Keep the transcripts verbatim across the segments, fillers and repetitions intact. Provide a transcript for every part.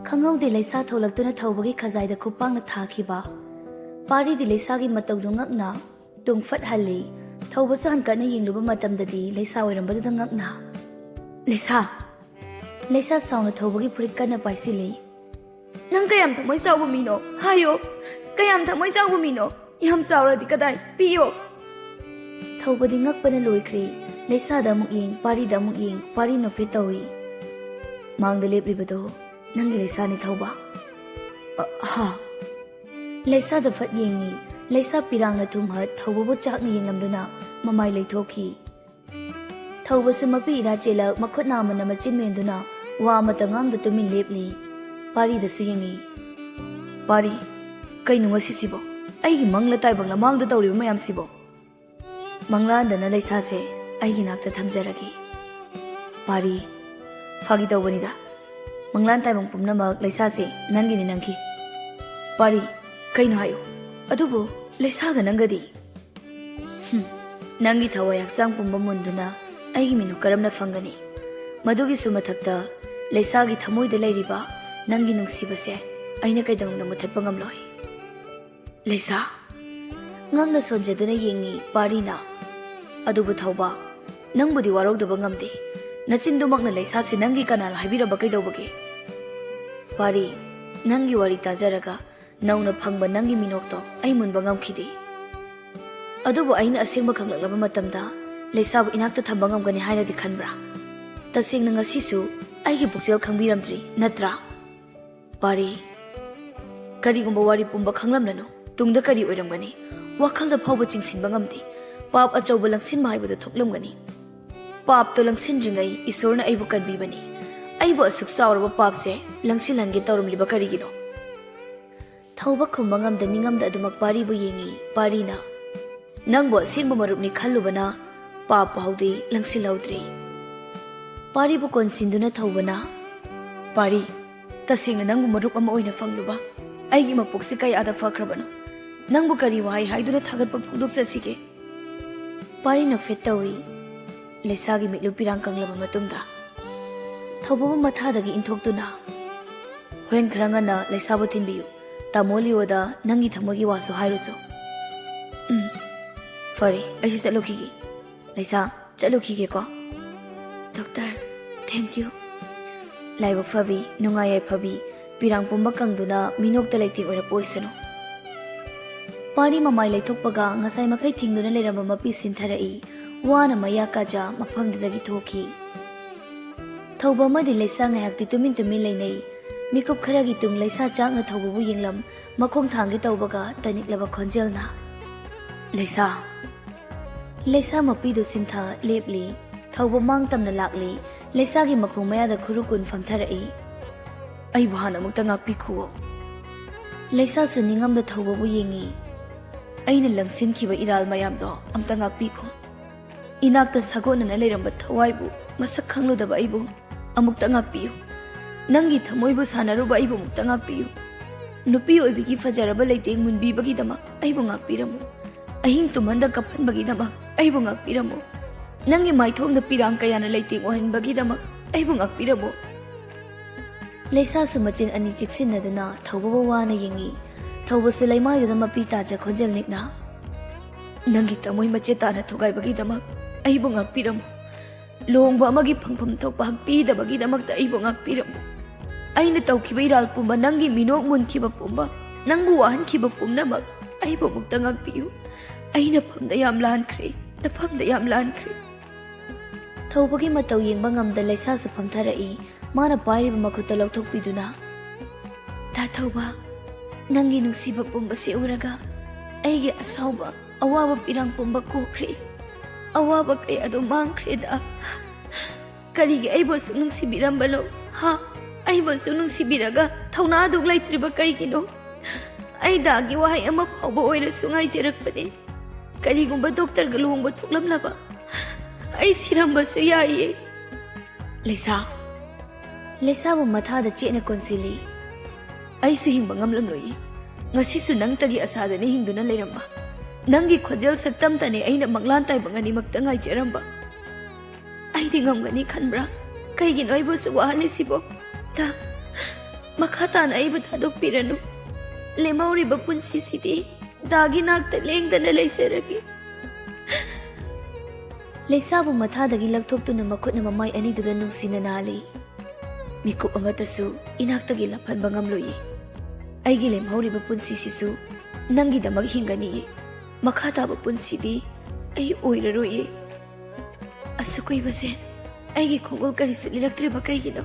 ꯈꯪꯍꯧꯗꯦ ꯂꯩꯁꯥ ꯊꯣꯛꯂꯛꯇꯨꯅ ꯊꯧꯕꯒꯤ ꯈꯖꯥꯏꯗ ꯈꯨꯠꯄꯥꯡꯅ ꯊꯥꯈꯤꯕ꯫ ꯄꯥꯔꯤꯗꯤ ꯂꯩꯁꯥꯒꯤ ꯃꯇꯧꯗꯨ ꯉꯛꯅ ꯇꯨꯡ ꯐꯠ ꯍꯜꯂꯤ꯫ ꯊꯧꯕꯁꯨ ꯍꯟꯀꯠꯅ ꯌꯦꯡꯂꯨꯕ ꯃꯇꯝꯗꯗꯤ ꯂꯩꯁꯥ ꯑꯣꯏꯔꯝꯕꯗꯨꯗ ꯉꯛꯅ, "ꯂꯩꯁꯥ!" ꯂꯩꯁꯥ ꯁꯥꯎꯅ ꯊꯧꯕꯒꯤ ꯐꯨꯔꯤꯠ ꯀꯟꯅ ꯄꯥꯏꯁꯤꯜꯂꯤ꯫ "ꯅꯪ ꯀꯌꯥꯝ ꯊꯃꯣꯏ ꯆꯥꯎꯕ ꯃꯤꯅꯣ? ꯍꯥꯏꯌꯣ, ꯀꯌꯥꯝ ꯊꯃꯣꯏ ꯆꯥꯎꯕ ꯃꯤꯅꯣ? ꯌꯥꯝ ꯆꯥꯎꯔꯗꯤ ꯀꯗꯥꯏ? ꯄꯤꯌꯣ!" ꯊꯧꯕꯗꯤ ꯉꯛꯄꯅ ꯂꯣꯏꯈ꯭ꯔꯦ꯫ ꯂꯩꯁꯥꯗ ꯑꯃꯨꯛ ꯌꯦꯡ, ꯄꯥꯔꯤꯗ ꯑꯃꯨꯛ ꯌꯦꯡ, ꯄꯥꯔꯤ ꯅꯣꯛꯐꯦꯠ ꯇꯧꯏ꯫ "ꯃꯥꯡꯗ ꯂꯦꯞꯂꯤꯕꯗꯣ ꯅꯪꯒꯤ ꯂꯩꯁꯥꯅꯤ ꯊꯧꯕ?" "ꯑ, ꯍꯥ?" ꯂꯩꯁꯥꯗ ꯐꯠ ꯌꯦꯡꯉꯤ꯫ ꯂꯩꯁꯥ ꯄꯤꯔꯥꯡꯅ ꯊꯨꯝꯍꯠ ꯊꯧꯕꯕꯨ ꯆꯥꯛꯅ ꯌꯦꯡꯂꯝꯗꯨꯅ ꯃꯃꯥꯏ ꯂꯩꯊꯣꯛꯈꯤ꯫ ꯊꯧꯕꯁꯨ ꯃꯄꯤ ꯏꯔꯥ ꯆꯦꯜꯂꯛ ꯃꯈꯨꯠ ꯅꯥꯝꯃꯅ ꯃꯆꯤꯟ ꯃꯦꯟꯗꯨꯅ ꯋꯥ ꯑꯃꯇ ꯉꯥꯡꯗ ꯇꯨꯃꯤꯟ ꯂꯦꯞꯂꯤ꯫ ꯄꯥꯔꯤꯗꯁꯨ ꯌꯦꯡꯉꯤ꯫ "ꯄꯥꯔꯤ, ꯀꯩꯅꯣ ꯉꯁꯤꯁꯤꯕꯣ? ꯑꯩꯒꯤ ꯃꯪꯂ ꯇꯥꯏꯕꯪꯂ ꯃꯥꯡꯗ ꯇꯧꯔꯤꯕ ꯃꯌꯥꯝꯁꯤꯕꯣ?" "ꯃꯪꯂꯥꯟꯗꯅ ꯂꯩꯁꯥꯁꯦ ꯑꯩꯒꯤ ꯅꯥꯛꯇ ꯊꯝꯖꯔꯒꯦ꯫ ꯄꯥꯔꯤ, ꯐꯥꯒꯤ ꯇꯧꯕꯅꯤꯗ꯫ ꯃꯪꯂꯥꯟ ꯇꯥꯏꯕꯪ ꯄꯨꯝꯅꯃꯛ ꯂꯩꯁꯥꯁꯦ ꯅꯪꯒꯤꯅꯤ, ꯅꯪꯒꯤ꯫" "ꯄꯥꯔꯤ, ꯀꯩꯅꯣ ꯍꯥꯏꯌꯨ꯫ ꯑꯗꯨꯕꯨ ꯂꯩꯁꯥꯒ ꯅꯪꯒꯗꯤ?" "ꯍꯨꯝ, ꯅꯪꯒꯤ ꯊꯋꯥꯏ ꯍꯛꯆꯥꯡ ꯄꯨꯝꯕ ꯃꯨꯟꯗꯨꯅ ꯑꯩꯒꯤ ꯃꯤꯅꯨ ꯀꯔꯝꯅ ꯐꯪꯒꯅꯤ? ꯃꯗꯨꯒꯤꯁꯨ ꯃꯊꯛꯇ ꯂꯩꯁꯥꯒꯤ ꯊꯃꯣꯏꯗ ꯂꯩꯔꯤꯕ ꯅꯪꯒꯤ ꯅꯨꯡꯁꯤꯕꯁꯦ ꯑꯩꯅ ꯀꯩꯗꯧꯅꯨꯡꯗ ꯃꯨꯊꯠꯄ ꯉꯝꯂꯣꯏ꯫" "ꯂꯩꯁꯥ?" ꯉꯛꯅ ꯁꯣꯟꯖꯗꯨꯅ ꯌꯦꯡꯉꯤ ꯄꯥꯔꯤꯅ꯫ "ꯑꯗꯨꯕꯨ ꯊꯧꯕ, ꯅꯪꯕꯨꯗꯤ ꯋꯥꯔꯧꯗꯕ ꯉꯝꯗꯦ꯫ ꯅꯆꯤꯟꯗꯨꯃꯛꯅ ꯂꯩꯁꯥꯁꯤ ꯅꯪꯒꯤ ꯀꯅꯥꯅꯣ ꯍꯥꯏꯕꯤꯔꯝꯕ ꯀꯩꯗꯧꯕꯒꯦ?" "ꯄꯥꯔꯤ, ꯅꯪꯒꯤ ꯋꯥꯔꯤ ꯇꯥꯖꯔꯒ ꯅꯧꯅ ꯐꯪꯕ ꯅꯪꯒꯤ ꯃꯤꯅꯣꯛꯇꯣ ꯑꯩ ꯃꯨꯟꯕ ꯉꯝꯈꯤꯗꯦ꯫ ꯑꯗꯨꯕꯨ ꯑꯩꯅ ꯑꯁꯦꯡꯕ ꯈꯪꯂꯛꯂꯕ ꯃꯇꯝꯗ ꯂꯩꯁꯥꯕꯨ ꯏꯅꯥꯛꯇ ꯊꯝꯕ ꯉꯝꯒꯅꯤ ꯍꯥꯏꯅꯗꯤ ꯈꯟꯕ꯭ꯔꯥ? ꯇꯁꯦꯡꯅ ꯉꯁꯤꯁꯨ ꯑꯩꯒꯤ ꯄꯨꯛꯆꯦꯜ ꯈꯪꯕꯤꯔꯝꯗ꯭ꯔꯤ ꯅꯠꯇ꯭ꯔꯥ?" "ꯄꯥꯔꯤ, ꯀꯔꯤꯒꯨꯝꯕ ꯋꯥꯔꯤ ꯄꯨꯝꯕ ꯈꯪꯂꯝꯂꯅꯨ꯫ ꯇꯨꯡꯗ ꯀꯔꯤ ꯑꯣꯏꯔꯝꯒꯅꯤ? ꯋꯥꯈꯜꯗ ꯐꯥꯎꯕ ꯆꯤꯡꯁꯤꯟꯕ ꯉꯝꯗꯦ꯫ ꯄꯥꯞ ꯑꯆꯧꯕ ꯂꯪꯁꯤꯟꯕ ꯍꯥꯏꯕꯗꯨ ꯊꯣꯛꯂꯝꯒꯅꯤ꯫ ꯄꯥꯞꯇꯣ ꯂꯪꯁꯤꯟꯗ꯭ꯔꯤꯉꯩ ꯏꯁꯣꯔꯅ ꯑꯩꯕꯨ ꯀꯟꯕꯤꯕꯅꯤ꯫ ꯑꯩꯕꯨ ꯑꯁꯨꯛ ꯆꯥꯎꯔꯕ ꯄꯥꯞꯁꯦ ꯂꯪꯁꯤꯜꯍꯟꯒꯦ ꯇꯧꯔꯝꯂꯤꯕ ꯀꯔꯤꯒꯤꯅꯣ?" ꯊꯧꯕ ꯈꯨꯝꯕ ꯉꯝꯗ ꯅꯤꯡꯉꯝꯗ ꯑꯗꯨꯃꯛ ꯄꯥꯔꯤꯕꯨ ꯌꯦꯡꯉꯤ꯫ ꯄꯥꯔꯤꯅ, "ꯅꯪꯕꯨ ꯑꯁꯦꯡꯕ ꯃꯔꯨꯞꯅꯤ ꯈꯜꯂꯨꯕꯅ ꯄꯥꯞ ꯐꯥꯎꯗꯤ ꯂꯪꯁꯤꯜꯍꯧꯗ꯭ꯔꯤ꯫" ꯄꯥꯔꯤꯕꯨ ꯀꯣꯟꯁꯤꯟꯗꯨꯅ ꯊꯧꯕꯅ, "ꯄꯥꯔꯤ, ꯇꯁꯦꯡꯅ ꯅꯪꯕꯨ ꯃꯔꯨꯞ ꯑꯃ ꯑꯣꯏꯅ ꯐꯪꯂꯨꯕ ꯑꯩꯒꯤ ꯃꯄꯣꯛꯁꯤ ꯀꯌꯥꯗ ꯐꯈ꯭ꯔꯕꯅꯣ꯫ ꯅꯪꯕꯨ ꯀꯔꯤ ꯋꯥꯍꯩ ꯍꯥꯏꯗꯨꯅ ꯊꯥꯒꯠꯄ ꯐꯣꯡꯗꯣꯛꯆꯁꯤꯒꯦ?" ꯄꯥꯔꯤ ꯅꯣꯛꯐꯦꯠ ꯇꯧꯏ꯫ ꯂꯩꯁꯥꯒꯤ ꯃꯤꯠꯂꯨ ꯄꯤꯔꯥꯡ ꯀꯪꯂꯕ ꯃꯇꯨꯡꯗ ꯊꯧꯕꯕꯨ ꯃꯊꯥꯗꯒꯤ ꯏꯟꯊꯣꯛꯇꯨꯅ, ꯍꯣꯔꯦꯟ ꯈꯔ ꯉꯟꯅ ꯂꯩꯁꯥꯕꯨ ꯊꯤꯟꯕꯤꯌꯨ꯫ ꯇꯥꯃꯣ ꯂꯤꯑꯣꯗ ꯅꯪꯒꯤ ꯊꯃꯣꯏꯒꯤ ꯋꯥꯁꯨ ꯍꯥꯏꯔꯨꯆꯣ꯫ ꯎꯝ, ꯐꯔꯦ, ꯑꯩꯁꯨ ꯆꯠꯂꯨꯈꯤꯒꯦ꯫ ꯂꯩꯁꯥ, ꯆꯠꯂꯨꯈꯤꯒꯦꯀꯣ꯫ Doctor, thank you꯫ ꯂꯥꯏꯕꯛ ꯐꯕꯤ, ꯅꯨꯡꯉꯥꯏ ꯌꯥꯏꯐꯕꯤ, ꯄꯤꯔꯥꯡ ꯄꯨꯝꯕ ꯀꯪꯗꯨꯅ ꯃꯤꯅꯣꯛꯇ ꯂꯩꯇꯦꯡ ꯑꯣꯏꯔꯛꯄ ꯑꯣꯏꯁꯅꯨ꯫ ꯄꯥꯔꯤ ꯃꯃꯥꯏ ꯂꯩꯊꯣꯛꯄꯒ ꯉꯁꯥꯏ ꯃꯈꯩ ꯊꯤꯡꯗꯨꯅ ꯂꯩꯔꯝꯕ ꯃꯄꯤ ꯁꯤꯟꯊꯔꯛꯏ꯫ ꯋꯥꯅ ꯃꯌꯥ ꯀꯥꯖ ꯃꯐꯝꯗꯨꯗꯒꯤ ꯊꯣꯛꯈꯤ꯫ ꯊꯧꯕ ꯑꯃꯗꯤ ꯂꯩꯁꯥ ꯉꯥꯏꯍꯥꯛꯇꯤ ꯇꯨꯃꯤꯟ ꯇꯨꯃꯤꯟ ꯂꯩꯅꯩ꯫ ꯃꯤꯀꯨꯞ ꯈꯔꯒꯤ ꯇꯨꯡ ꯂꯩꯁꯥ ꯆꯥꯛꯅ ꯊꯧꯕꯕꯨ ꯌꯦꯡꯂꯝ, ꯃꯈꯣꯡ ꯊꯥꯡꯒꯦ ꯇꯧꯕꯒ ꯇꯅꯤꯛꯂꯕ ꯈꯣꯟꯖꯦꯜꯅ, "ꯂꯩꯁꯥ!" ꯂꯩꯁꯥ ꯃꯄꯤꯗꯨ ꯁꯤꯟꯊ ꯂꯦꯞꯂꯤ꯫ ꯊꯧꯕ ꯃꯥꯡ ꯇꯝꯅ ꯂꯥꯛꯂꯤ꯫ ꯂꯩꯁꯥꯒꯤ ꯃꯈꯣꯡ ꯃꯌꯥꯗ ꯈꯨꯔꯨ ꯀꯨꯟ ꯐꯝꯊꯔꯛꯏ꯫ "ꯑꯩꯕꯨ ꯍꯥꯟꯅ ꯑꯃꯨꯛꯇ ꯉꯥꯛꯄꯤꯈꯨꯑꯣ꯫" ꯂꯩꯁꯥꯁꯨ ꯅꯤꯡꯉꯝꯗ ꯊꯧꯕꯕꯨ ꯌꯦꯡꯉꯤ꯫ "ꯑꯩꯅ ꯂꯪꯁꯤꯟꯈꯤꯕ ꯏꯔꯥꯜ ꯃꯌꯥꯝꯗꯣ ꯑꯝꯇ ꯉꯥꯛꯄꯤꯈꯣ꯫ ꯏꯅꯥꯛꯇ ꯁꯥꯒꯣꯟꯅꯅ ꯂꯩꯔꯝꯕ ꯊꯋꯥꯏꯕꯨ ꯃꯁꯛ ꯈꯪꯂꯨꯗꯕ ꯑꯩꯕꯨ ꯑꯃꯨꯛꯇ ꯉꯥꯛꯄꯤꯌꯨ꯫ ꯅꯪꯒꯤ ꯊꯃꯣꯏꯕꯨ ꯁꯥꯟꯅꯔꯨꯕ ꯑꯩꯕꯨ ꯑꯃꯨꯛꯇ ꯉꯥꯛꯄꯤꯌꯨ꯫ ꯅꯨꯄꯤ ꯑꯣꯏꯕꯤꯒꯤ ꯐꯖꯔꯕ ꯂꯩꯇꯦꯡ ꯃꯨꯟꯕꯤꯕꯒꯤꯗꯃꯛ ꯑꯩꯕꯨ ꯉꯥꯛꯄꯤꯔꯝꯃꯨ꯫ ꯑꯍꯤꯡ ꯇꯨꯝꯍꯟꯗ ꯀꯞꯍꯟꯕꯒꯤꯗꯃꯛ ꯑꯩꯕꯨ ꯉꯥꯛꯄꯤꯔꯝꯃꯨ꯫ ꯅꯪꯒꯤ ꯃꯥꯏꯊꯣꯡꯗ ꯄꯤꯔꯥꯡ ꯀꯌꯥꯅ ꯂꯩꯇꯦꯡ ꯑꯣꯏꯍꯟꯕꯒꯤꯗꯃꯛ ꯑꯩꯕꯨ ꯉꯥꯛꯄꯤꯔꯝꯃꯨ꯫" ꯂꯩꯁꯥꯁꯨ ꯃꯆꯤꯟ ꯑꯅꯤ ꯆꯤꯛꯁꯤꯟꯅꯗꯨꯅ ꯊꯧꯕꯕꯨ ꯋꯥꯅ ꯌꯦꯡꯉꯤ꯫ ꯊꯧꯕꯁꯨ ꯂꯩꯃꯥꯏꯗꯨꯗ ꯃꯄꯤ ꯇꯥꯖ ꯈꯣꯟꯖꯦꯜ ꯅꯤꯛꯅ, "ꯅꯪꯒꯤ ꯊꯃꯣꯏ ꯃꯆꯦꯠ ꯇꯥꯅ ꯊꯨꯒꯥꯏꯕꯒꯤꯗꯃꯛ ꯑꯩꯕꯨ ꯉꯥꯛꯄꯤꯔꯝꯃꯨ꯫ ꯂꯨꯍꯣꯡꯕ ꯑꯃꯒꯤ ꯐꯪꯐꯝ ꯊꯣꯛꯄ ꯍꯛ ꯄꯤꯗꯕꯒꯤꯗꯃꯛꯇ ꯑꯩꯕꯨ ꯉꯥꯛꯄꯤꯔꯝꯃꯨ꯫ ꯑꯩꯅ ꯇꯧꯈꯤꯕ ꯏꯔꯥꯜ ꯄꯨꯝꯕ, ꯅꯪꯒꯤ ꯃꯤꯅꯣꯛ ꯃꯨꯟꯈꯤꯕ ꯄꯨꯝꯕ, ꯅꯪꯕꯨ ꯋꯥꯍꯟꯈꯤꯕ ꯄꯨꯝꯅꯃꯛ ꯑꯩꯕꯨ ꯑꯃꯨꯛꯇ ꯉꯥꯛꯄꯤꯌꯨ꯫ ꯑꯩ ꯅꯐꯝꯗ ꯌꯥꯝ ꯂꯥꯟꯈ꯭ꯔꯦ, ꯅꯐꯝꯗ ꯌꯥꯝ ꯂꯥꯟꯈ꯭ꯔꯦ꯫" ꯊꯧꯕꯒꯤ ꯃꯇꯧ ꯌꯦꯡꯕ ꯉꯝꯗ ꯂꯩꯁꯥꯁꯨ ꯐꯝꯊꯔꯛꯏ꯫ ꯃꯥꯅ ꯄꯥꯏꯔꯤꯕ ꯃꯈꯨꯠꯇ ꯂꯧꯊꯣꯛꯄꯤꯗꯨꯅ, "ꯗꯥ ꯊꯧꯕ, ꯅꯪꯒꯤ ꯅꯨꯡꯁꯤꯕ ꯄꯨꯝꯕꯁꯤ ꯎꯔꯒ ꯑꯩꯒꯤ ꯑꯁꯥꯎꯕ, ꯑꯋꯥꯕ ꯄꯤꯔꯥꯡ ꯄꯨꯝꯕ ꯀꯣꯛꯈ꯭ꯔꯦ꯫ ꯑꯋꯥꯕ ꯀꯌꯥꯗꯣ ꯃꯥꯡꯈ꯭ꯔꯦꯗ꯫ ꯀꯔꯤꯒꯤ ꯑꯩꯕꯨ ꯑꯁꯨꯛ ꯅꯨꯡꯁꯤꯕꯤꯔꯝꯕꯅꯣ? ꯍꯥ? ꯑꯩꯕꯨ ꯑꯁꯨꯛ ꯅꯨꯡꯁꯤꯕꯤꯔꯒ ꯊꯧꯅꯥ ꯑꯗꯨꯛ ꯂꯩꯇ꯭ꯔꯤꯕ ꯀꯩꯒꯤꯅꯣ? ꯑꯩ ꯗꯥꯒꯤ ꯋꯥꯍꯩ ꯑꯃ ꯐꯥꯎꯕ ꯑꯣꯏꯔꯁꯨ ꯉꯥꯏꯖꯔꯛꯄꯅꯦ꯫ ꯀꯔꯤꯒꯨꯝꯕ ꯗꯣꯛꯇꯔꯒ ꯂꯨꯍꯣꯡꯕ ꯊꯣꯛꯂꯝꯂꯕ ꯑꯩ ꯁꯤꯔꯝꯕꯁꯨ ꯌꯥꯏꯌꯦ꯫" ꯂꯩꯁꯥ, ꯂꯩꯁꯥꯕꯨ ꯃꯊꯥꯗ ꯆꯦꯠꯅ ꯀꯣꯟꯁꯤꯜꯂꯤ꯫ "ꯑꯩꯁꯨ ꯍꯤꯡꯕ ꯉꯝꯂꯝꯂꯣꯏꯌꯦ꯫ ꯉꯁꯤꯁꯨ ꯅꯪꯇꯒꯤ ꯑꯁꯥꯗꯅ ꯍꯤꯡꯗꯨꯅ ꯂꯩꯔꯝꯕ꯫ ꯅꯪꯒꯤ ꯈꯣꯟꯖꯦꯜ ꯁꯛꯇꯝꯇꯅꯦ ꯑꯩꯅ ꯃꯪꯂꯥꯟ ꯇꯥꯏꯕꯪ ꯑꯅꯤꯃꯛꯇ ꯉꯥꯏꯖꯔꯝꯕ꯫ ꯑꯩꯗꯤ ꯉꯝꯒꯅꯤ ꯈꯟꯕ꯭ꯔꯥ? ꯀꯩꯒꯤꯅꯣ ꯑꯩꯕꯨ ꯑꯁꯨꯛ ꯋꯥꯍꯜꯂꯤꯁꯤꯕꯣ? ꯗꯥ, ꯃꯈꯥ ꯇꯥꯅ ꯑꯩꯕꯨ ꯊꯥꯗꯣꯛꯄꯤꯔꯅꯨ꯫ ꯂꯦꯝꯍꯧꯔꯤꯕ ꯄꯨꯟꯁꯤꯁꯤꯗꯤ ꯗꯥꯒꯤ ꯅꯥꯛꯇ ꯂꯦꯡꯗꯅ ꯂꯩꯖꯔꯒꯦ꯫ ꯂꯩꯁꯥꯕꯨ ꯃꯊꯥꯗꯒꯤ ꯂꯧꯊꯣꯛꯇꯨꯅ ꯃꯈꯨꯠꯅ ꯃꯃꯥꯏ ꯑꯅꯤꯗꯨꯗ ꯅꯨꯡꯁꯤꯅ ꯅꯥꯜꯂꯤ꯫ ꯃꯤꯀꯨꯞ ꯑꯃꯠꯇꯁꯨ ꯏꯅꯥꯛꯇꯒꯤ ꯂꯥꯞꯍꯟꯕ ꯉꯝꯂꯣꯏꯌꯦ꯫ ꯑꯩꯒꯤ ꯂꯦꯝꯍꯧꯔꯤꯕ ꯄꯨꯟꯁꯤꯁꯤꯁꯨ ꯅꯪꯒꯤꯗꯃꯛ ꯍꯤꯡꯒꯅꯤꯌꯦ꯫ ꯃꯈꯥ ꯇꯥꯕ ꯄꯨꯟꯁꯤꯗꯤ ꯑꯩ ꯑꯣꯏꯔꯔꯣꯏꯌꯦ꯫ ꯑꯁꯨꯛ ꯀꯨꯏꯕꯁꯦ ꯑꯩꯒꯤ ꯈꯣꯡꯒꯨꯜ ꯀꯔꯤꯁꯨ ꯂꯤꯔꯛꯇ꯭ꯔꯤꯕ ꯀꯩꯒꯤꯅꯣ?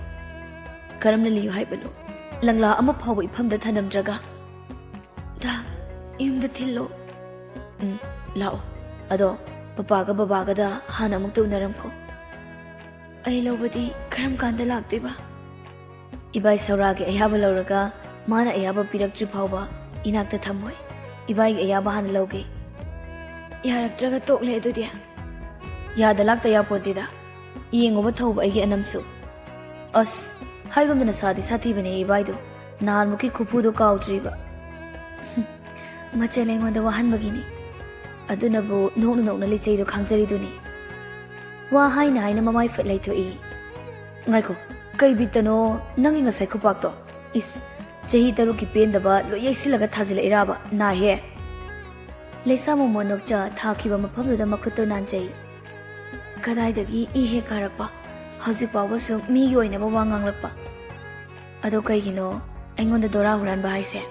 ꯀꯔꯝꯅ ꯂꯤꯌꯨ ꯍꯥꯏꯕꯅꯣ? ꯂꯪꯂꯥ ꯑꯃ ꯐꯥꯎꯕ ꯏꯐꯝꯗ ꯊꯅꯝꯗ꯭ꯔꯒ꯫ ꯗꯥ, ꯌꯨꯝꯗ ꯊꯤꯜꯂꯣ꯫ ꯎꯝ, ꯂꯥꯛꯑꯣ꯫ ꯑꯗꯣ ꯄꯄꯥꯒ ꯕꯕꯥꯒꯗ ꯍꯥꯟꯅ ꯑꯃꯨꯛꯇ ꯎꯅꯔꯝꯈꯣ꯫ ꯑꯩ ꯂꯧꯕꯗꯤ ꯀꯔꯝ ꯀꯥꯟꯗ ꯂꯥꯛꯇꯣꯏꯕ? ꯏꯕꯥꯏ ꯁꯧꯔꯥꯒꯤ ꯑꯌꯥꯕ ꯂꯧꯔꯒ ꯃꯥꯅ ꯑꯌꯥꯕ ꯄꯤꯔꯛꯇ꯭ꯔꯤ ꯐꯥꯎꯕ ꯏꯅꯥꯛꯇ ꯊꯝꯃꯣꯏ꯫ ꯏꯕꯥꯏꯒꯤ ꯑꯌꯥꯕ ꯍꯥꯟꯅ ꯂꯧꯒꯦ꯫ ꯌꯥꯔꯛꯇ꯭ꯔꯒ ꯇꯣꯛꯂꯦ ꯑꯗꯨꯗꯤ꯫ ꯌꯥꯗ ꯂꯥꯛꯇ ꯌꯥꯄꯣꯠꯇꯦꯗ꯫ ꯌꯦꯡꯉꯨꯕ ꯊꯧꯕ ꯑꯩꯒꯤ ꯑꯅꯝꯁꯨ꯫ ꯑꯁ, ꯍꯥꯏꯒꯨꯝꯗꯅ ꯁꯥꯗꯤ ꯁꯥꯊꯤꯕꯅꯦ ꯏꯕꯥꯏꯗꯣ꯫ ꯅꯍꯥꯟꯃꯨꯛꯀꯤ ꯈꯨꯐꯨꯗꯣ ꯀꯥꯎꯗ꯭ꯔꯤꯕ꯫ ꯃꯆꯜ ꯑꯩꯉꯣꯟꯗ ꯋꯥꯍꯟꯕꯒꯤꯅꯤ꯫ ꯑꯗꯨꯅꯕꯨ ꯅꯣꯛꯅ ꯅꯣꯛꯅ ꯂꯤꯆꯩꯗꯣ ꯈꯥꯡꯖꯔꯤꯗꯨꯅꯤ꯫ ꯋꯥ ꯍꯥꯏꯅ ꯍꯥꯏꯅ ꯃꯃꯥꯏ ꯐꯠ ꯂꯩꯊꯣꯛꯏ꯫ ꯉꯥꯏꯈꯣ, ꯀꯩ ꯕꯤꯠꯇꯅꯣ ꯅꯪꯒꯤ ꯉꯁꯥꯏ ꯈꯨꯄꯥꯛꯇꯣ? ꯏꯁ, ꯆꯍꯤ ꯇꯔꯨꯛꯀꯤ ꯄꯦꯟꯗꯕ ꯂꯣꯏ ꯌꯩꯁꯤꯜꯂꯒ ꯊꯥꯖꯤꯜꯂꯛꯏꯔꯥꯕ? ꯅꯥꯍꯦ꯫ ꯂꯩꯁꯥ ꯃꯣꯃꯣꯟ ꯅꯣꯛꯆ ꯊꯥꯈꯤꯕ ꯃꯐꯝꯗꯨꯗ ꯃꯈꯨꯠꯇꯣ ꯅꯥꯟꯖꯩ꯫ ꯀꯗꯥꯏꯗꯒꯤ ꯏ ꯍꯦꯛ ꯀꯥꯔꯛꯄ? ꯍꯧꯖꯤꯛ ꯐꯥꯎꯕ ꯁꯨꯝ ꯃꯤꯒꯤ ꯑꯣꯏꯅꯕ ꯋꯥ ꯉꯥꯡꯂꯛꯄ꯫ ꯑꯗꯣ ꯀꯩꯒꯤꯅꯣ ꯑꯩꯉꯣꯟꯗ ꯗꯣꯔꯥ ꯍꯨꯔꯥꯟꯕ ꯍꯥꯏꯁꯦ?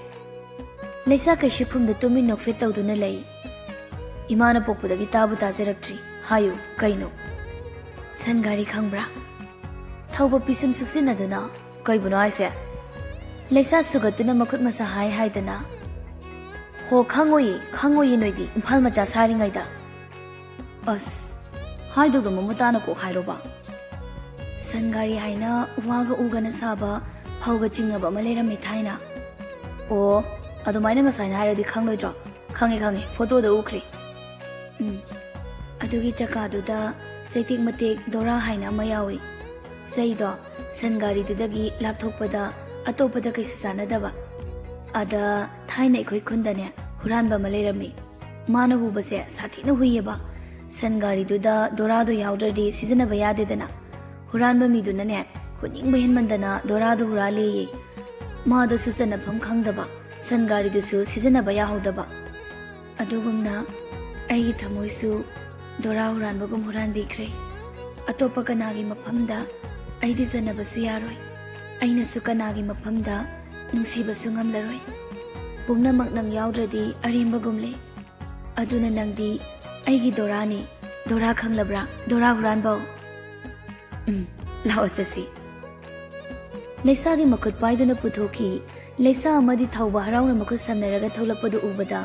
ꯂꯩꯁꯥ ꯀꯩꯁꯨ ꯈꯨꯝꯗ ꯇꯨꯃꯤꯟ ꯅꯣꯛꯐꯦꯠ ꯇꯧꯗꯨꯅ ꯂꯩ꯫ ꯏꯃꯥꯅ ꯄꯣꯛꯄꯗꯒꯤ ꯇꯥꯕꯨ ꯇꯥꯖꯔꯛꯇ꯭ꯔꯤ꯫ ꯍꯥꯏꯌꯨ, ꯀꯩꯅꯣ? ꯁꯟ ꯒꯥꯔꯤ ꯈꯪꯕ꯭ꯔꯥ? ꯊꯧꯕ ꯄꯤꯁꯨꯝ ꯁꯨꯛꯆꯤꯟꯅꯗꯨꯅ, ꯀꯩꯕꯨꯅꯣ ꯍꯥꯏꯁꯦ? ꯂꯩꯁꯥ ꯁꯨꯒꯠꯇꯨꯅ ꯃꯈꯨꯠ ꯃꯁꯥ ꯍꯥꯏ ꯍꯥꯏꯗꯅ꯫ ꯍꯣ, ꯈꯪꯉꯨꯏ, ꯈꯪꯉꯨꯏ ꯅꯣꯏꯗꯤ, ꯏꯝꯐꯥꯜ ꯃꯆꯥ ꯁꯥꯔꯤꯉꯩꯗ꯫ ꯑꯁ, ꯍꯥꯏꯗꯧꯗꯣ ꯃꯃꯨꯠ ꯇꯥꯅ ꯀꯣꯛ ꯍꯥꯏꯔꯣꯕ꯫ ꯁꯟ ꯒꯥꯔꯤ ꯍꯥꯏꯅ ꯋꯥꯒ ꯎꯒꯅ ꯁꯥꯕ, ꯐꯧꯒ ꯆꯤꯡꯅꯕ ꯑꯃ ꯂꯩꯔꯝꯃꯤ ꯊꯥꯏꯅ꯫ ꯑꯣ, ꯑꯗꯨꯃꯥꯏꯅ ꯉꯁꯥꯏꯅ ꯍꯥꯏꯔꯗꯤ ꯈꯪꯂꯣꯏꯗ꯭ꯔꯣ? ꯈꯪꯉꯦ, ꯈꯪꯉꯦ, ꯐꯣꯇꯣꯗ ꯎꯈ꯭ꯔꯦ꯫ ꯎꯝ, ꯑꯗꯨꯒꯤ ꯆꯀꯥꯗꯨꯗ ꯆꯩꯇꯦꯛ ꯃꯇꯦꯛ ꯗꯣꯔꯥ ꯍꯥꯏꯅ ꯑꯃ ꯌꯥꯎꯏ꯫ ꯆꯩꯗꯣ ꯁꯟ ꯒꯥꯔꯤꯗꯨꯗꯒꯤ ꯂꯥꯞꯊꯣꯛꯄꯗ ꯑꯇꯣꯞꯄꯗ ꯀꯩꯁꯨ ꯆꯥꯟꯅꯗꯕ꯫ ꯑꯗ ꯊꯥꯏꯅ ꯑꯩꯈꯣꯏ ꯈꯨꯟꯗꯅꯦ ꯍꯨꯔꯥꯟꯕ ꯑꯃ ꯂꯩꯔꯝꯃꯤ꯫ ꯃꯥꯅ ꯍꯨꯕꯁꯦ ꯁꯥꯊꯤꯅ ꯍꯨꯏꯌꯦꯕ꯫ ꯁꯟ ꯒꯥꯔꯤꯗꯨꯗ ꯗꯣꯔꯥꯗꯣ ꯌꯥꯎꯗ꯭ꯔꯗꯤ ꯁꯤꯖꯤꯟꯅꯕ ꯌꯥꯗꯦꯗꯅ꯫ ꯍꯨꯔꯥꯟꯕ ꯃꯤꯗꯨꯅꯅꯦ ꯍꯨꯅꯤꯡꯕ ꯍꯦꯟꯃꯟꯗꯅ ꯗꯣꯔꯥꯗꯣ ꯍꯨꯔꯥꯜꯂꯦꯌꯦ꯫ ꯃꯥꯗꯁꯨ ꯆꯟꯅꯐꯝ ꯈꯪꯗꯕ, ꯁꯟ ꯒꯥꯔꯤꯗꯨꯁꯨ ꯁꯤꯖꯤꯟꯅꯕ ꯌꯥꯍꯧꯗꯕ꯫ ꯑꯗꯨꯒꯨꯝꯅ ꯑꯩꯒꯤ ꯊꯃꯣꯏꯁꯨ ꯗꯣꯔꯥ ꯍꯨꯔꯥꯟꯕꯒꯨꯝ ꯍꯨꯔꯥꯟꯕꯤꯈ꯭ꯔꯦ꯫ ꯑꯇꯣꯞꯄ ꯀꯅꯥꯒꯤ ꯃꯐꯝꯗ ꯑꯩꯗꯤ ꯆꯟꯅꯕꯁꯨ ꯌꯥꯔꯣꯏ꯫ ꯑꯩꯅꯁꯨ ꯀꯅꯥꯒꯤ ꯃꯐꯝꯗ ꯅꯨꯡꯁꯤꯕꯁꯨ ꯉꯝꯂꯔꯣꯏ꯫ ꯄꯨꯝꯅꯃꯛ ꯅꯪ ꯌꯥꯎꯗ꯭ꯔꯗꯤ ꯑꯔꯦꯝꯕꯒꯨꯝꯂꯦ꯫ ꯑꯗꯨꯅ ꯅꯪꯗꯤ ꯑꯩꯒꯤ ꯗꯣꯔꯥꯅꯤ꯫ ꯗꯣꯔꯥ ꯈꯪꯂꯕ꯭ꯔꯥ? ꯗꯣꯔꯥ ꯍꯨꯔꯥꯟꯕꯧ꯫ ꯎꯝ, ꯂꯥꯛꯑꯣ ꯆꯠꯁꯤ꯫ ꯂꯩꯁꯥꯒꯤ ꯃꯈꯨꯠ ꯄꯥꯏꯗꯨꯅ ꯄꯨꯊꯣꯛꯈꯤ꯫ ꯂꯩꯁꯥ ꯑꯃꯗꯤ ꯊꯧꯕ ꯍꯔꯥꯎꯅ ꯃꯈꯨꯠ ꯁꯝꯅꯔꯒ ꯊꯣꯛꯂꯛꯄꯗꯨ ꯎꯕꯗ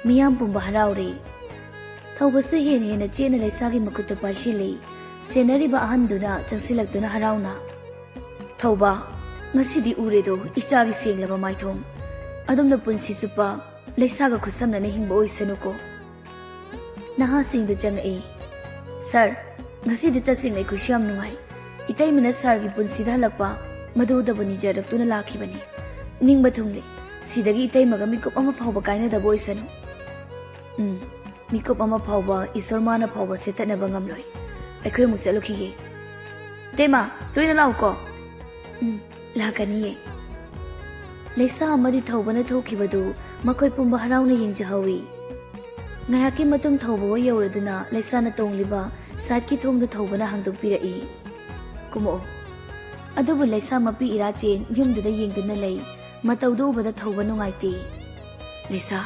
ꯃꯤꯌꯥꯝ ꯄꯨꯝꯕ ꯍꯔꯥꯎꯔꯦ꯫ ꯊꯧꯕꯁꯨ ꯍꯦꯟꯅ ꯍꯦꯟꯅ ꯆꯦꯠꯅ ꯂꯩꯁꯥꯒꯤ ꯃꯈꯨꯠꯇꯨ ꯄꯥꯏꯁꯤꯜꯂꯤ꯫ ꯁꯦꯟꯅꯔꯤꯕ ꯑꯍꯟꯗꯨꯅ ꯆꯪꯁꯤꯜꯂꯛꯇꯨꯅ ꯍꯔꯥꯎꯅ, "ꯊꯧꯕ, ꯉꯁꯤꯗꯤ ꯎꯔꯦꯗꯣ ꯏꯆꯥꯒꯤ ꯁꯦꯡꯂꯕ ꯃꯥꯏꯊꯣꯡ꯫ ꯑꯗꯨꯝꯅ ꯄꯨꯟꯁꯤ ꯆꯨꯞꯄ ꯂꯩꯁꯥꯒ ꯈꯨꯠꯁꯝꯅꯅ ꯍꯤꯡꯕ ꯑꯣꯏꯁꯅꯨꯀꯣ꯫" ꯅꯍꯥꯁꯤꯡꯗ ꯆꯪꯉꯛꯏ꯫ "ꯁꯥꯔ, ꯉꯁꯤꯗꯤ ꯇꯁꯦꯡꯅ ꯑꯩꯈꯣꯏꯁꯨ ꯌꯥꯝ ꯅꯨꯡꯉꯥꯏ꯫ ꯏꯇꯩꯃꯅ ꯁꯥꯔꯒꯤ ꯄꯨꯟꯁꯤꯗ ꯍꯜꯂꯛꯄ ꯃꯗꯨꯗꯕꯨ ꯅꯤꯖꯔꯛꯇꯨꯅ ꯂꯥꯛꯈꯤꯕꯅꯤ꯫ ꯅꯤꯡꯕ ꯊꯨꯡꯂꯦ꯫ ꯁꯤꯗꯒꯤ ꯏꯇꯩꯃꯒ ꯃꯤꯀꯨꯞ ꯑꯃ ꯐꯥꯎꯕ ꯀꯥꯏꯅꯗꯕ ꯑꯣꯏꯁꯅꯨ꯫" ꯎꯝ, ꯃꯤꯀꯨꯞ ꯑꯃ ꯐꯥꯎꯕ ꯏꯁꯣꯔ ꯃꯥꯅ ꯐꯥꯎꯕ ꯁꯦꯠꯇꯠꯅꯕ ꯉꯝꯂꯣꯏ꯫ ꯑꯩꯈꯣꯏ ꯑꯃꯨꯛ ꯆꯠꯂꯨꯈꯤꯒꯦ꯫ "ꯏꯇꯩꯃ, ꯇꯣꯏꯅ ꯂꯥꯛꯎꯀꯣ꯫" "ꯎꯝ, ꯂꯥꯛꯀꯅꯤꯌꯦ꯫" ꯂꯩꯁꯥ ꯑꯃꯗꯤ ꯊꯧꯕꯅ ꯊꯣꯛꯈꯤꯕꯗꯨ ꯃꯈꯣꯏ ꯄꯨꯝꯕ ꯍꯔꯥꯎꯅ ꯌꯦꯡꯖꯍꯧꯏ꯫ ꯉꯥꯏꯍꯥꯛꯀꯤ ꯃꯇꯨꯡ ꯊꯧꯕ ꯍꯣꯏ ꯌꯧꯔꯗꯨꯅ ꯂꯩꯁꯥꯅ ꯇꯣꯡꯂꯤꯕ ꯁꯥꯏꯠꯀꯤ ꯊꯣꯡꯗꯨ ꯊꯧꯕꯅ ꯍꯥꯡꯗꯣꯛꯄꯤꯔꯛꯏ꯫ "ꯀꯨꯝꯃꯛꯑꯣ꯫" ꯑꯗꯨꯕꯨ ꯂꯩꯁꯥ ꯃꯄꯤ ꯏꯔꯥꯆꯦꯟ ꯌꯨꯝꯗꯨꯗ ꯌꯦꯡꯗꯨꯅ ꯂꯩ꯫ ꯃꯇꯧꯗꯨ ꯎꯕꯗ ꯊꯧꯕ ꯅꯨꯡꯉꯥꯏꯇꯦ꯫ "ꯂꯩꯁꯥ꯫"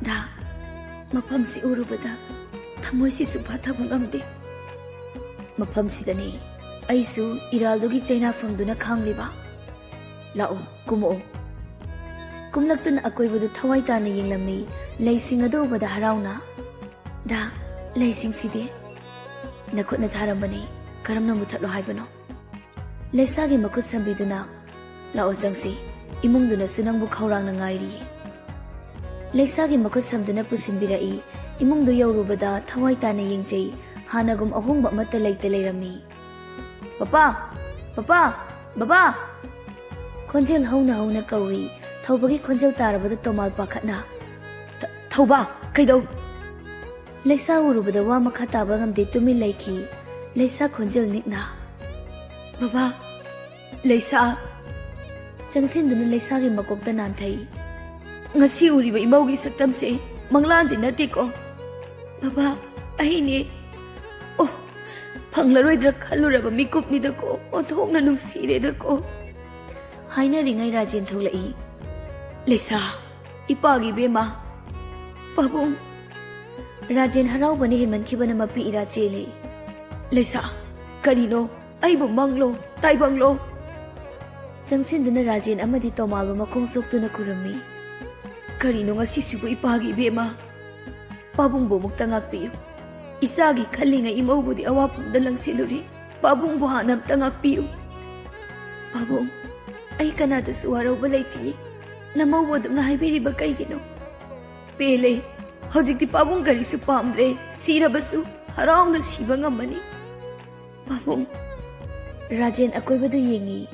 "ꯗꯥ, ꯃꯐꯝꯁꯤ ꯎꯔꯨꯕꯗ ꯊꯃꯣꯏꯁꯤꯁꯨ ꯐꯥꯊꯕ ꯉꯝꯗꯦ꯫" "ꯃꯐꯝꯁꯤꯗꯅꯤ ꯑꯩꯁꯨ ꯏꯔꯥꯜꯗꯨꯒꯤ ꯆꯩꯅꯥ ꯐꯪꯗꯨꯅ ꯈꯥꯡꯂꯤꯕ꯫" "ꯂꯥꯛꯑꯣ, ꯀꯨꯝꯃꯛꯑꯣ꯫" ꯀꯨꯝꯂꯛꯇꯨꯅ ꯑꯀꯣꯏꯕꯗꯨ ꯊꯋꯥꯏ ꯇꯥꯅ ꯌꯦꯡꯂꯝꯃꯤ꯫ ꯂꯩꯁꯤꯡ ꯑꯗꯨ ꯎꯕꯗ ꯍꯔꯥꯎꯅ, "ꯗꯥ, ꯂꯩꯁꯤꯡꯁꯤꯗꯤ?" "ꯅꯈꯨꯠꯅ ꯊꯥꯔꯝꯕꯅꯤ, ꯀꯔꯝꯅ ꯃꯨꯊꯠꯂꯣ ꯍꯥꯏꯕꯅꯣ?" ꯂꯩꯁꯥꯒꯤ ꯃꯈꯨꯠ ꯁꯝꯕꯤꯗꯨꯅ, "ꯂꯥꯛꯑꯣ ꯆꯪꯁꯤ, ꯏꯃꯨꯡꯗꯨꯅꯁꯨ ꯅꯪꯕꯨ ꯈꯧꯔꯥꯡꯅ ꯉꯥꯏꯔꯤ꯫" ꯂꯩꯁꯥꯒꯤ ꯃꯈꯨꯠ ꯁꯝꯗꯨꯅ ꯄꯨꯁꯤꯟꯕꯤꯔꯛꯏ꯫ ꯏꯃꯨꯡꯗꯨ ꯌꯧꯔꯨꯕꯗ ꯊꯋꯥꯏ ꯇꯥꯅ ꯌꯦꯡꯖꯩ꯫ ꯍꯥꯟꯅꯒꯨꯝ ꯑꯍꯣꯡꯕ ꯑꯃꯠꯇ ꯂꯩꯇ ꯂꯩꯔꯝꯃꯤ꯫ "ꯄꯄꯥ! ꯄꯄꯥ! ꯕꯕꯥ!" ꯈꯣꯟꯖꯦꯜ ꯍꯧꯅ ꯍꯧꯅ ꯀꯧꯏ꯫ ꯊꯧꯕꯒꯤ ꯈꯣꯟꯖꯦꯜ ꯇꯥꯔꯕꯗ ꯇꯣꯃꯥꯜ ꯄꯥꯈꯠꯅ, "ꯊ-, ꯊꯧꯕ, ꯀꯩꯗꯧ?" ꯂꯩꯁꯥ ꯎꯔꯨꯕꯗ ꯋꯥ ꯃꯈꯥ ꯇꯥꯕ ꯉꯝꯗꯦ, ꯇꯨꯃꯤꯟ ꯂꯩꯈꯤ꯫ ꯂꯩꯁꯥ ꯈꯣꯟꯖꯦꯜ ꯅꯤꯛꯅ, "ꯕꯕꯥ, ꯂꯩꯁꯥ!" ꯆꯪꯁꯤꯟꯗꯨꯅ ꯂꯩꯁꯥꯒꯤ ꯃꯀꯣꯛꯇ ꯅꯥꯟꯊꯩ꯫ "ꯉꯁꯤ ꯎꯔꯤꯕ ꯏꯃꯧꯒꯤ ꯁꯛꯇꯝꯁꯦ ꯃꯪꯂꯥꯟꯗꯤ ꯅꯠꯇꯦꯀꯣ? ꯕꯕꯥ, ꯑꯩꯅꯦ꯫ ꯑꯣ, ꯐꯪꯂꯔꯣꯏꯗ꯭ꯔꯥ ꯈꯜꯂꯨꯔꯕ ꯃꯤꯀꯨꯞꯅꯤꯗꯀꯣ, ꯑꯣꯟꯊꯣꯛꯅ ꯅꯨꯡꯁꯤꯔꯦꯗꯀꯣ"꯫ ꯍꯥꯏꯅꯔꯤꯉꯩ ꯔꯥꯖꯦꯟ ꯊꯣꯛꯂꯛꯏ꯫ "ꯂꯩꯁꯥ, ꯏꯄꯥꯒꯤ ꯏꯕꯦꯝꯃ, ꯄꯥꯕꯨꯡ"꯫ ꯔꯥꯖꯦꯟ ꯍꯔꯥꯎꯕꯅ ꯍꯦꯟꯃꯟꯈꯤꯕꯅ ꯃꯄꯤ ꯏꯔꯥ ꯆꯦꯜꯂꯤ꯫ "ꯂꯩꯁꯥ, ꯀꯔꯤꯅꯣ? ꯑꯩꯕꯨ ꯃꯪꯂꯣ, ꯇꯥꯏꯕꯪꯂꯣ?" ꯆꯪꯁꯤꯟꯗꯨꯅ ꯔꯥꯖꯦꯟ ꯑꯃꯗꯤ ꯇꯣꯃꯥꯜꯕꯨ ꯃꯈꯣꯡ ꯁꯣꯛꯇꯨꯅ ꯈꯨꯔꯨꯝꯃꯤ꯫ "ꯀꯔꯤꯅꯣ ꯉꯁꯤꯁꯤꯕꯨ, ꯏꯄꯥꯒꯤ ꯏꯕꯦꯝꯃ? ꯄꯥꯕꯨꯡꯕꯨ ꯑꯃꯨꯛꯇ ꯉꯥꯛꯄꯤꯌꯨ꯫ ꯏꯆꯥꯒꯤ ꯈꯜꯂꯤꯉꯩ ꯏꯃꯧꯕꯨꯗꯤ ꯑꯋꯥꯐꯝꯗ ꯂꯪꯁꯤꯜꯂꯨꯔꯦ꯫ ꯄꯥꯕꯨꯡꯕꯨ ꯍꯥꯟꯅ ꯑꯝꯇ ꯉꯥꯛꯄꯤꯌꯨ꯫ ꯄꯥꯕꯨꯡ, ꯑꯩ ꯀꯅꯥꯗꯁꯨ ꯋꯥꯔꯧꯕ ꯂꯩꯇꯤꯌꯦ꯫ ꯅꯃꯧꯕꯨ ꯑꯗꯨꯝꯅ ꯍꯥꯏꯕꯤꯔꯤꯕ ꯀꯩꯒꯤꯅꯣ? ꯄꯦꯜꯂꯦ꯫ ꯍꯧꯖꯤꯛꯇꯤ ꯄꯥꯕꯨꯡ ꯀꯔꯤꯁꯨ ꯄꯥꯝꯗ꯭ꯔꯦ꯫ ꯁꯤꯔꯕꯁꯨ ꯍꯔꯥꯎꯅ ꯁꯤꯕ ꯉꯝꯃꯅꯤ꯫ ꯄꯥꯕꯨꯡ"꯫ ꯔꯥꯖꯦꯟ ꯑꯀꯣꯏꯕꯗꯨ ꯌꯦꯡꯉꯤ꯫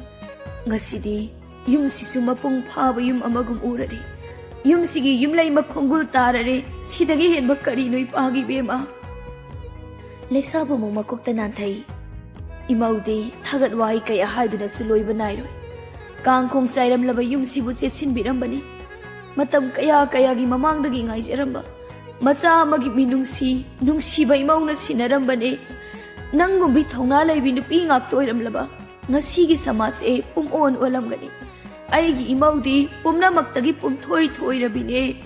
"ꯉꯁꯤꯗꯤ ꯌꯨꯝꯁꯤꯁꯨ ꯃꯄꯨꯡ ꯐꯥꯕ ꯌꯨꯝ ꯑꯃꯒꯨꯝ ꯎꯔꯔꯦ꯫ ꯌꯨꯝꯁꯤꯒꯤ ꯌꯨꯝꯂꯩꯃ ꯈꯣꯡꯒꯨꯜ ꯇꯥꯔꯔꯦ꯫ ꯁꯤꯗꯒꯤ ꯍꯦꯟꯕ ꯀꯔꯤꯅꯣ, ꯏꯄꯥꯒꯤ ꯏꯕꯦꯝꯃ?" ꯂꯩꯁꯥꯕꯨ ꯑꯃꯨꯛ ꯃꯀꯣꯛꯇ ꯅꯥꯟꯊꯩ꯫ "ꯏꯃꯧꯗꯤ ꯊꯥꯒꯠ ꯋꯥꯍꯩ ꯀꯌꯥ ꯍꯥꯏꯗꯨꯅꯁꯨ ꯂꯣꯏꯕ ꯅꯥꯏꯔꯣꯏ꯫ ꯀꯥꯡꯈꯣꯡ ꯆꯥꯏꯔꯝꯂꯕ ꯌꯨꯝꯁꯤꯕꯨ ꯆꯦꯠꯁꯤꯟꯕꯤꯔꯝꯕꯅꯤ꯫ ꯃꯇꯝ ꯀꯌꯥ ꯀꯌꯥꯒꯤ ꯃꯃꯥꯡꯗꯒꯤ ꯉꯥꯏꯖꯔꯝꯕ ꯃꯆꯥ ꯑꯃꯒꯤ ꯃꯤꯅꯨꯡꯁꯤ, ꯅꯨꯡꯁꯤꯕ ꯏꯃꯧꯅ ꯁꯤꯟꯅꯔꯝꯕꯅꯦ꯫ ꯅꯪꯒꯨꯝꯕꯤ ꯊꯧꯅꯥ ꯂꯩꯕꯤ ꯅꯨꯄꯤ ꯉꯥꯛꯇ ꯑꯣꯏꯔꯝꯂꯕ ꯉꯁꯤꯒꯤ ꯁꯃꯥꯖꯁꯦ ꯄꯨꯝꯑꯣꯟ ꯑꯣꯜꯂꯝꯒꯅꯤ꯫ ꯑꯩꯒꯤ ꯏꯃꯧꯗꯤ ꯄꯨꯝꯅꯃꯛꯇꯒꯤ ꯄꯨꯝꯊꯣꯏ ꯊꯣꯏꯔꯕꯤꯅꯦ꯫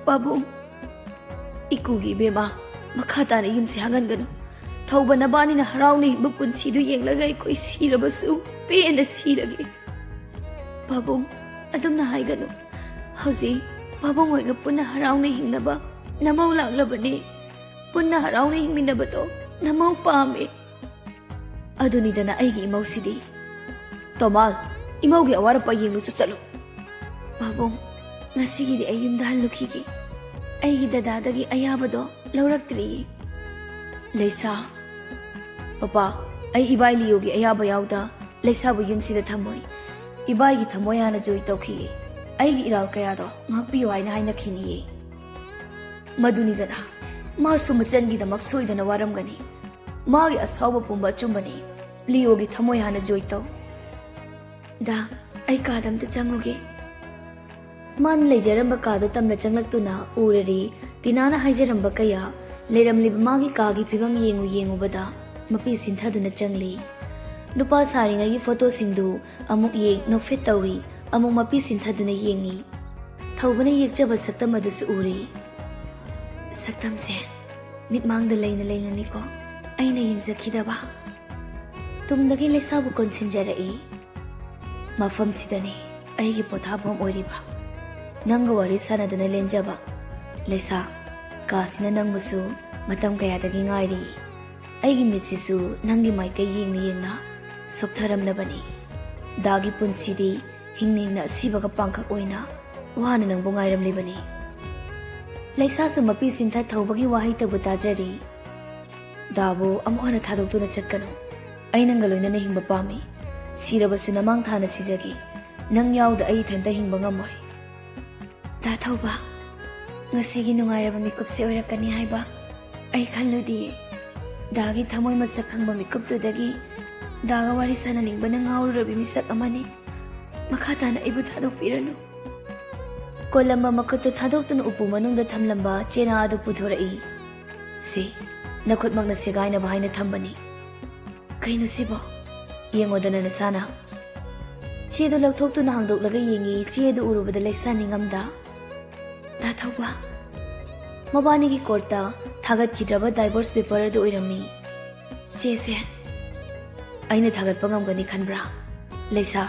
ꯄꯥꯕꯨꯡ"꯫ "ꯏꯀꯨꯒꯤ ꯏꯕꯦꯝꯃ, ꯃꯈꯥ ꯇꯥꯅ ꯌꯨꯝꯁꯤ ꯍꯥꯡꯍꯟꯒꯅꯨ꯫ ꯊꯧꯕ ꯅꯕꯥꯅꯤꯅ ꯍꯔꯥꯎꯅ ꯍꯤꯡꯕ ꯄꯨꯟꯁꯤꯗꯨ ꯌꯦꯡꯂꯒ ꯑꯩꯈꯣꯏ ꯁꯤꯔꯕꯁꯨ ꯄꯦꯟꯅ ꯁꯤꯔꯒꯦ꯫ ꯄꯥꯕꯨꯡ, ꯑꯗꯨꯝꯅ ꯍꯥꯏꯒꯅꯨ꯫ ꯍꯧꯖꯤꯛ ꯄꯥꯕꯨꯡ ꯍꯣꯏꯒ ꯄꯨꯟꯅ ꯍꯔꯥꯎꯅ ꯍꯤꯡꯅꯕ ꯅꯃꯧ ꯂꯥꯛꯂꯕꯅꯦ꯫ ꯄꯨꯟꯅ ꯍꯔꯥꯎꯅ ꯍꯤꯡꯃꯤꯟꯅꯕꯗꯣ ꯅꯃꯧ ꯄꯥꯝꯃꯦ"꯫ ꯑꯗꯨꯅꯤꯗꯅ ꯑꯩꯒꯤ ꯏꯃꯧꯁꯤꯗꯤ꯫ "ꯇꯣꯃꯥꯜ, ꯏꯃꯧꯒꯤ ꯑꯋꯥꯠ ꯑꯄꯥ ꯌꯦꯡꯂꯨꯆꯣ ꯆꯠꯂꯨ"꯫ "ꯄꯥꯕꯨꯡ, ꯉꯁꯤꯒꯤꯗꯤ ꯑꯩ ꯌꯨꯝꯗ ꯍꯜꯂꯨꯈꯤꯒꯦ꯫ ꯑꯩꯒꯤ ꯗꯗꯥꯗꯒꯤ ꯑꯌꯥꯕꯗꯣ ꯂꯧꯔꯛꯇ꯭ꯔꯤꯌꯦ"꯫ "ꯂꯩꯁꯥ"꯫ "ꯄꯄꯥ, ꯑꯩ ꯏꯕꯥꯏ ꯂꯤꯌꯣꯒꯤ ꯑꯌꯥꯕ ꯌꯥꯎꯗ ꯂꯩꯁꯥꯕꯨ ꯌꯨꯝꯁꯤꯗ ꯊꯝꯃꯣꯏ꯫ ꯏꯕꯥꯏꯒꯤ ꯊꯃꯣꯏ ꯍꯥꯟꯅ ꯖꯣꯏ ꯇꯧꯈꯤꯌꯦ꯫ ꯑꯩꯒꯤ ꯏꯔꯥꯜ ꯀꯌꯥꯗꯣ ꯉꯥꯛꯄꯤꯌꯨ ꯍꯥꯏꯅ ꯍꯥꯏꯅꯈꯤꯅꯤꯌꯦ"꯫ "ꯃꯗꯨꯅꯤꯗꯅ, ꯃꯥꯁꯨ ꯃꯆꯟꯒꯤꯗꯃꯛ ꯁꯣꯏꯗꯅ ꯋꯥꯔꯝꯒꯅꯤ꯫ ꯃꯥꯒꯤ ꯑꯁꯥꯎꯕ ꯄꯨꯝꯕ ꯑꯆꯨꯝꯕꯅꯤ꯫ ꯂꯤꯌꯣꯒꯤ ꯊꯃꯣꯏ ꯍꯥꯟꯅ ꯖꯣꯏ ꯇꯧ"꯫ "ꯗꯥ, ꯑꯩ ꯀꯥꯗ ꯑꯝꯇ ꯆꯪꯉꯨꯒꯦ꯫ ꯃꯥꯅ ꯂꯩꯖꯔꯝꯕ ꯀꯥꯗꯣ ꯇꯝꯅ ꯆꯪꯂꯛꯇꯨꯅ ꯎꯔꯔꯤ꯫ ꯇꯤꯅꯥꯅ ꯍꯥꯏꯖꯔꯝꯕ ꯀꯌꯥ ꯂꯩꯔꯝꯂꯤꯕ ꯃꯥꯒꯤ ꯀꯥꯒꯤ ꯐꯤꯕꯝ ꯌꯦꯡꯉꯨ ꯌꯦꯡꯉꯨꯕꯗ ꯃꯄꯤ ꯁꯤꯟꯊꯗꯨꯅ ꯆꯪꯂꯤ꯫ ꯅꯨꯄꯥ ꯁꯥꯔꯤꯉꯩꯒꯤ ꯐꯣꯇꯣꯁꯤꯡꯗꯨ ꯑꯃꯨꯛ ꯌꯦꯡ ꯅꯣꯛꯐꯦꯠ ꯇꯧꯏ, ꯑꯃꯨꯛ ꯃꯄꯤ ꯁꯤꯟꯊꯗꯨꯅ ꯌꯦꯡꯏ꯫ ꯊꯧꯕꯅ ꯌꯦꯛꯆꯕ ꯁꯛꯇꯝ ꯑꯗꯨꯁꯨ ꯎꯔꯤ꯫ ꯁꯛꯇꯝꯁꯦ ꯃꯤꯠꯃꯥꯡꯗ ꯂꯩꯅ ꯂꯩꯅꯅꯤꯀꯣ ꯑꯩꯅ ꯌꯦꯡꯖꯈꯤꯗꯕ꯫ ꯇꯨꯡꯗꯒꯤ ꯂꯩꯁꯥꯕꯨ ꯀꯣꯟꯁꯤꯟꯖꯔꯛꯏ꯫ ꯃꯐꯝꯁꯤꯗꯅꯤ ꯑꯩꯒꯤ ꯄꯣꯊꯥꯐꯝ ꯑꯣꯏꯔꯤꯕ꯫ ꯅꯪꯒ ꯋꯥꯔꯤ ꯁꯥꯟꯅꯗꯨꯅ ꯂꯦꯟꯖꯕ꯫ ꯂꯩꯁꯥ, ꯀꯥꯁꯤꯅ ꯅꯪꯕꯨꯁꯨ ꯃꯇꯝ ꯀꯌꯥꯗꯒꯤ ꯉꯥꯏꯔꯤ꯫ ꯑꯩꯒꯤ ꯃꯤꯠꯁꯤꯁꯨ ꯅꯪꯒꯤ ꯃꯥꯏꯀꯩ ꯌꯦꯡꯅ ꯌꯦꯡꯅ ꯁꯣꯛꯊꯔꯝꯂꯕꯅꯤ꯫ ꯗꯥꯒꯤ ꯄꯨꯟꯁꯤꯗꯤ ꯍꯤꯡꯅ ꯍꯤꯡꯅ ꯑꯁꯤꯕꯒ ꯄꯥꯡꯈꯛ ꯑꯣꯏꯅ ꯋꯥꯅ ꯅꯪꯕꯨ ꯉꯥꯏꯔꯝꯂꯤꯕꯅꯤ꯫ ꯂꯩꯁꯥꯁꯨ ꯃꯄꯤ ꯁꯤꯟꯊ ꯊꯧꯕꯒꯤ ꯋꯥꯍꯩꯇꯕꯨ ꯇꯥꯖꯔꯤ꯫ ꯗꯥꯕꯨ ꯑꯃꯨꯛ ꯍꯟꯅ ꯊꯥꯗꯣꯛꯇꯨꯅ ꯆꯠꯀꯅꯨ꯫ ꯑꯩ ꯅꯪꯒ ꯂꯣꯏꯅꯅ ꯍꯤꯡꯕ ꯄꯥꯝꯃꯤ꯫ ꯁꯤꯔꯕꯁꯨ ꯅꯃꯥꯡ ꯊꯥꯅ ꯁꯤꯖꯒꯦ꯫ ꯅꯪ ꯌꯥꯎꯗ ꯑꯩ ꯏꯊꯟꯇ ꯍꯤꯡꯕ ꯉꯝꯃꯣꯏ꯫ ꯗꯥ ꯊꯧꯕ, ꯉꯁꯤꯒꯤ ꯅꯨꯡꯉꯥꯏꯔꯕ ꯃꯤꯀꯨꯞꯁꯦ ꯑꯣꯏꯔꯛꯀꯅꯤ ꯍꯥꯏꯕ ꯑꯩ ꯈꯜꯂꯨꯗꯤꯌꯦ꯫ ꯗꯥꯒꯤ ꯊꯃꯣꯏ ꯃꯁꯛ ꯈꯪꯕ ꯃꯤꯀꯨꯞꯇꯨꯗꯒꯤ ꯗꯥꯒ ꯋꯥꯔꯤ ꯁꯥꯟꯅꯅꯤꯡꯕꯅ ꯉꯥꯎꯔꯨꯔꯕꯤ ꯃꯤꯁꯛ ꯑꯃꯅꯤ꯫ ꯃꯈꯥ ꯇꯥꯅ ꯑꯩꯕꯨ ꯊꯥꯗꯣꯛꯄꯤꯔꯅꯨ꯫ ꯀꯣꯜꯂꯝꯕ ꯃꯈꯨꯠꯇꯨ ꯊꯥꯗꯣꯛꯇꯨꯅ ꯎꯄꯨ ꯃꯅꯨꯡꯗ ꯊꯝꯂꯝꯕ ꯆꯦꯅꯥ ꯑꯗꯨ ꯄꯨꯊꯣꯔꯛꯏ꯫ ꯁꯤ, ꯅꯈꯨꯠꯃꯛꯅ ꯁꯦꯒꯥꯏꯅꯕ ꯍꯥꯏꯅ ꯊꯝꯕꯅꯤ꯫ ꯀꯩꯅꯣ ꯁꯤꯕꯣ? ꯌꯦꯡꯉꯣꯗꯅ ꯅꯁꯥꯅ꯫ ꯆꯦꯗꯨ ꯂꯧꯊꯣꯛꯇꯨꯅ ꯍꯥꯡꯗꯣꯛꯂꯒ ꯌꯦꯡꯉꯤ꯫ ꯆꯦ ꯑꯗꯨ ꯎꯔꯨꯕꯗ ꯂꯩꯁꯥ ꯅꯤꯡꯉꯝꯗ꯫ ꯗꯥ ꯊꯧꯕ꯫ ꯃꯕꯥꯅꯤꯒꯤ ꯀꯣꯔꯠꯇ ꯊꯥꯒꯠꯈꯤꯗ꯭ꯔꯕ ꯗꯥꯏꯚꯣꯔꯁ ꯄꯦꯄꯔ ꯑꯗꯨ ꯑꯣꯏꯔꯝꯃꯤ꯫ ꯆꯦꯁꯦ ꯑꯩꯅ ꯊꯥꯒꯠꯄ ꯉꯝꯒꯅꯤ ꯈꯟꯕ꯭ꯔꯥ? ꯂꯩꯁꯥ,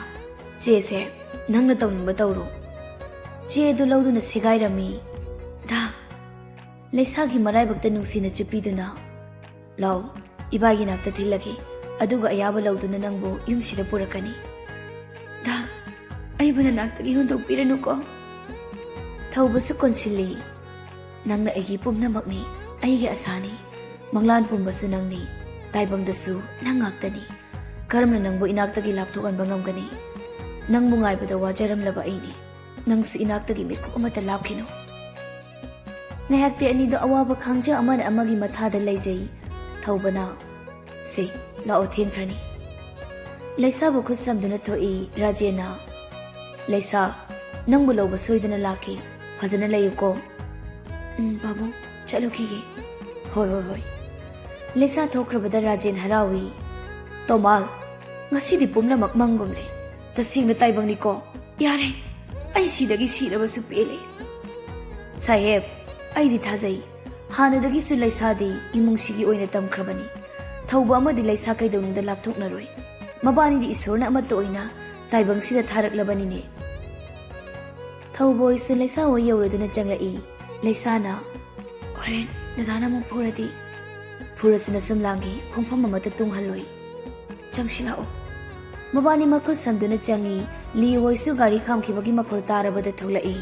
ꯆꯦꯁꯦ ꯅꯪꯅ ꯇꯧꯅꯤꯡꯕ ꯇꯧꯔꯣ꯫ ꯆꯦ ꯑꯗꯨ ꯂꯧꯗꯨꯅ ꯁꯦꯒꯥꯏꯔꯝꯃꯤ꯫ ꯗꯥ, ꯂꯩꯁꯥꯒꯤ ꯃꯔꯥꯏꯕꯛꯇ ꯅꯨꯡꯁꯤꯅ ꯆꯨꯞꯄꯤꯗꯨꯅ, ꯂꯥꯎ, ꯏꯕꯥꯒꯤ ꯅꯥꯛꯇ ꯊꯤꯜꯂꯒꯦ, ꯑꯗꯨꯒ ꯑꯌꯥꯕ ꯂꯧꯗꯨꯅ ꯅꯪꯕꯨ ꯌꯨꯝꯁꯤꯗ ꯄꯨꯔꯛꯀꯅꯤ꯫ ꯗꯥ, ꯑꯩꯕꯨ ꯅꯅꯥꯛꯇꯒꯤ ꯍꯨꯟꯗꯣꯛꯄꯤꯔꯅꯨꯀꯣ꯫ ꯊꯧꯕꯁꯨ ꯀꯣꯟꯁꯤꯜꯂꯤ꯫ ꯅꯪꯅ ꯑꯩꯒꯤ ꯄꯨꯝꯅꯃꯛꯅꯤ, ꯑꯩꯒꯤ ꯑꯁꯥꯅꯤ꯫ ꯃꯪꯂꯥꯟ ꯄꯨꯝꯕꯁꯨ ꯅꯪꯅꯤ, ꯇꯥꯏꯕꯪꯗꯁꯨ ꯅꯪ ꯉꯥꯛꯇꯅꯤ꯫ ꯀꯔꯝꯅ ꯅꯪꯕꯨ ꯏꯅꯥꯛꯇꯒꯤ ꯂꯥꯞꯊꯣꯛꯍꯟꯕ ꯉꯝꯒꯅꯤ? ꯅꯪꯕꯨ ꯉꯥꯏꯕꯗ ꯋꯥꯖꯔꯝꯂꯕ ꯑꯩꯅꯤ꯫ ꯅꯪꯁꯨ ꯏꯅꯥꯛꯇꯒꯤ ꯃꯤꯀꯨꯞ ꯑꯃꯠꯇ ꯂꯥꯞꯈꯤꯅꯨ꯫ ꯉꯥꯏꯍꯥꯛꯇꯤ ꯑꯅꯤꯗꯣ ꯑꯋꯥꯕ ꯈꯥꯡꯖ ꯑꯃꯅ ꯑꯃꯒꯤ ꯃꯊꯥꯗ ꯂꯩꯖꯩ꯫ ꯊꯧꯕꯅ, "ꯁꯦ, ꯂꯥꯛꯑꯣ, ꯊꯦꯡꯈ꯭ꯔꯅꯤ꯫" ꯂꯩꯁꯥꯕꯨ ꯈꯨꯠ ꯁꯝꯗꯨꯅ ꯊꯣꯛꯏ꯫ ꯔꯥꯖꯦꯟꯅ, "ꯂꯩꯁꯥ, ꯅꯪꯕꯨ ꯂꯧꯕ ꯁꯣꯏꯗꯅ ꯂꯥꯛꯀꯦ꯫ ꯐꯖꯅ ꯂꯩꯌꯨꯀꯣ꯫" "ꯎꯝ, ꯄꯥꯕꯨꯡ, ꯆꯠꯂꯨꯈꯤꯒꯦ꯫" "ꯍꯣꯏ, ꯍꯣꯏ, ꯍꯣꯏ꯫" ꯂꯩꯁꯥ ꯊꯣꯛꯈ꯭ꯔꯕꯗ ꯔꯥꯖꯦꯟ ꯍꯔꯥꯎꯏ꯫ "ꯇꯣꯃꯥꯜ, ꯉꯁꯤꯗꯤ ꯄꯨꯝꯅꯃꯛ ꯃꯪꯒꯨꯝꯂꯦ꯫ ꯇꯁꯦꯡꯅ ꯇꯥꯏꯕꯪꯅꯤꯀꯣ꯫ ꯌꯥꯔꯦ, ꯑꯩ ꯁꯤꯗꯒꯤ ꯁꯤꯔꯕꯁꯨ ꯄꯦꯜꯂꯦ꯫" "ꯁꯥꯍꯦꯕ, ꯑꯩꯗꯤ ꯊꯥꯖꯩ꯫ ꯍꯥꯟꯅꯗꯒꯤꯁꯨ ꯂꯩꯁꯥꯗꯤ ꯏꯃꯨꯡꯁꯤꯒꯤ ꯑꯣꯏꯅ ꯇꯝꯈ꯭ꯔꯕꯅꯤ꯫ ꯊꯧꯕ ꯑꯃꯗꯤ ꯂꯩꯁꯥ ꯀꯩꯗꯧꯅꯨꯡꯗ ꯂꯥꯞꯊꯣꯛꯅꯔꯣꯏ꯫ ꯃꯕꯥꯅꯤꯗꯤ ꯏꯁꯣꯔꯅ ꯑꯃꯠꯇ ꯑꯣꯏꯅ ꯇꯥꯏꯕꯪꯁꯤꯗ ꯊꯥꯔꯛꯂꯕꯅꯤꯅꯦ꯫" ꯊꯧꯕ ꯍꯣꯏꯁꯨ ꯂꯩꯁꯥ ꯍꯣꯏ ꯌꯧꯔꯗꯨꯅ ꯆꯪꯂꯛꯏ꯫ ꯂꯩꯁꯥꯅ, "ꯍꯣꯔꯦꯟ ꯗꯗꯥꯅ ꯑꯃꯨꯛ ꯐꯨꯔꯗꯤ?" "ꯐꯨꯔꯁꯨꯅ ꯁꯨꯝ ꯂꯥꯡꯒꯦ, ꯈꯣꯡꯐꯝ ꯑꯃꯠꯇ ꯇꯣꯡꯍꯜꯂꯣꯏ꯫ ꯆꯪꯁꯤꯜꯂꯛꯑꯣ꯫" ꯃꯕꯥꯅꯤ ꯃꯈꯨꯠ ꯁꯝꯗꯨꯅ ꯆꯪꯉꯤ꯫ ꯂꯤ ꯍꯣꯏꯁꯨ ꯒꯥꯔꯤ ꯈꯥꯝꯈꯤꯕꯒꯤ ꯃꯈꯣꯜ ꯇꯥꯔꯕꯗ ꯊꯣꯛꯂꯛꯏ꯫